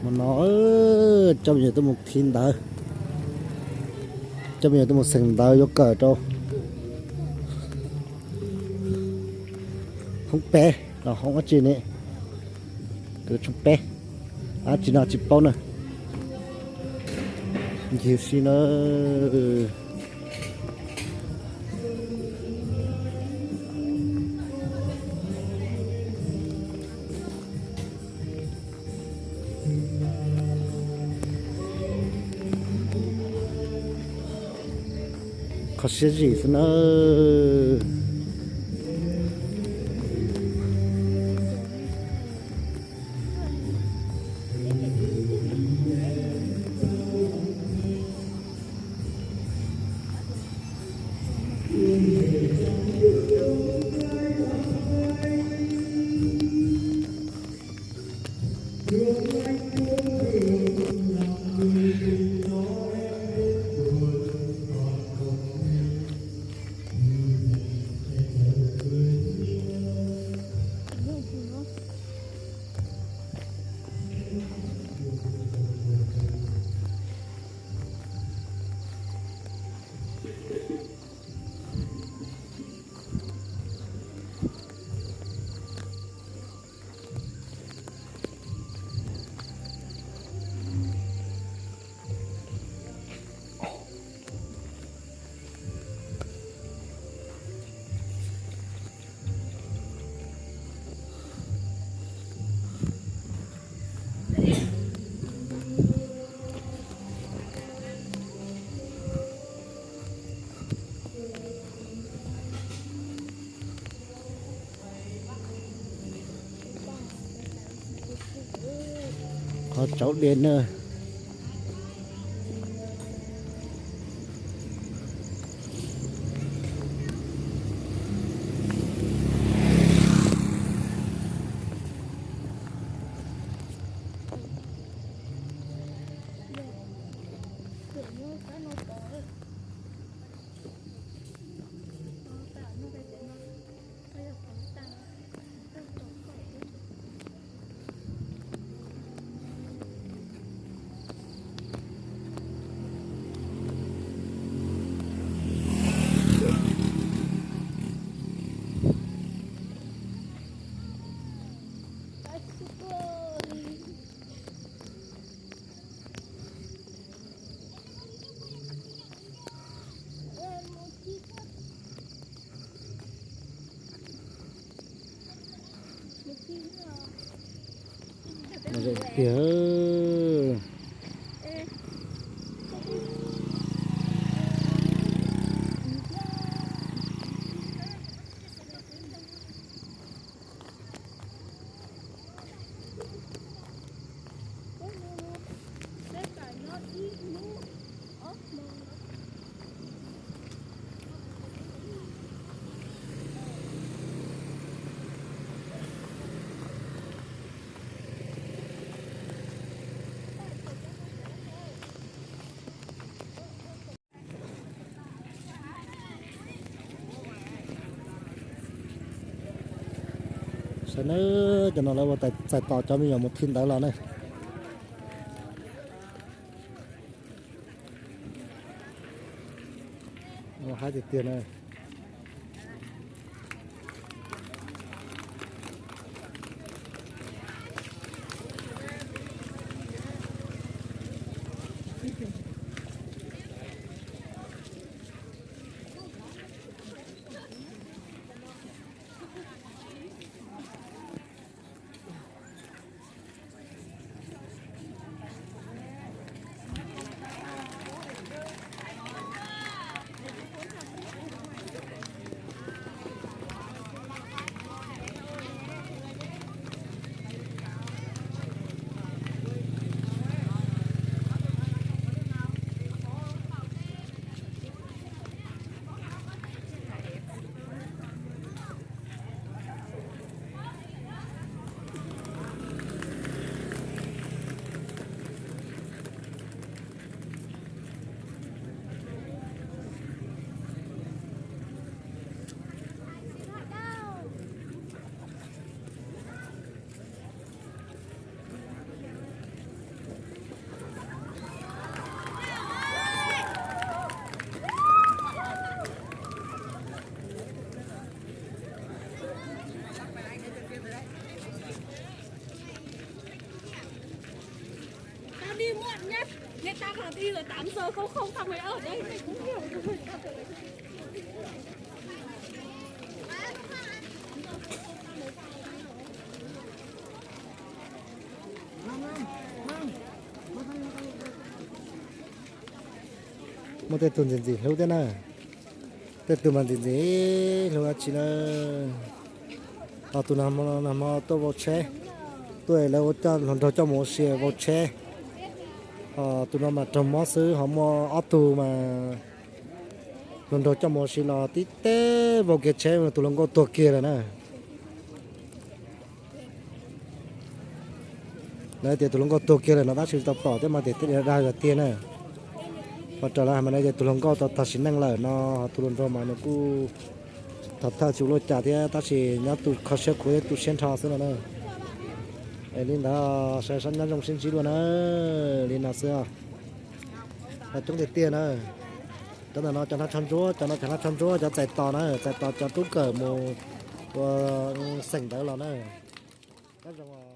No coj me nyuam tuaj mus khi ntawv, coj me nyuam tuaj mus xeem ntawv yuav kawm rau hoob peb los hoob dab tsi ne, hoob peb dab tsi no tsis paub na. Ncig si na. Kho siab zim xwb na. Qhov tsaus dej na. Tiag. Saib nawb, cov no lawv ua txais tos cov me nyuam mus khi ntawv los na. Ua haib tiag tiag na. Muaj tej tug ntxim ntxim hlub thiab na, tej tug mas ntxim ntxim hlub dab tsi na. Ho tus nag hmo tuaj vau tsheb, tuaj lawv ua coj hluas nraug coj mus ua si vau tsheb. Ho tus no mas raug mob xwb, ho muaj ob tug mas hluas nraug coj mus ua si los tib teb vau kiag tsheb, tus hluas nkauj tuag kiag lawm na. Lawv tias tus hluas nkauj tuag kiag lawm no tab sis tsis tau pom thiab mas tias tej dag dag tiag na. Ho raws lawv hais mas lawv tias tus hluas nkauj tau tag sim neej lawm no, ho tus hluas nraug mas nws kuj thov thawj tsis ua luaj cas thiab tab sis nyob tu kho siab khuav thiab tu siab nrho xwb no na. Es li ntawd sawv daws nyob zoo sib ntsib dua na. Li no xwb. Coob tiag tiag na. Cov ntawm no cov hnav tsho ntsuab, cov no cov hnav tsho ntsuab, cov txais tos na, txais tos cov tub kawm mus ua xeem ntawd los na. Nyob zoo.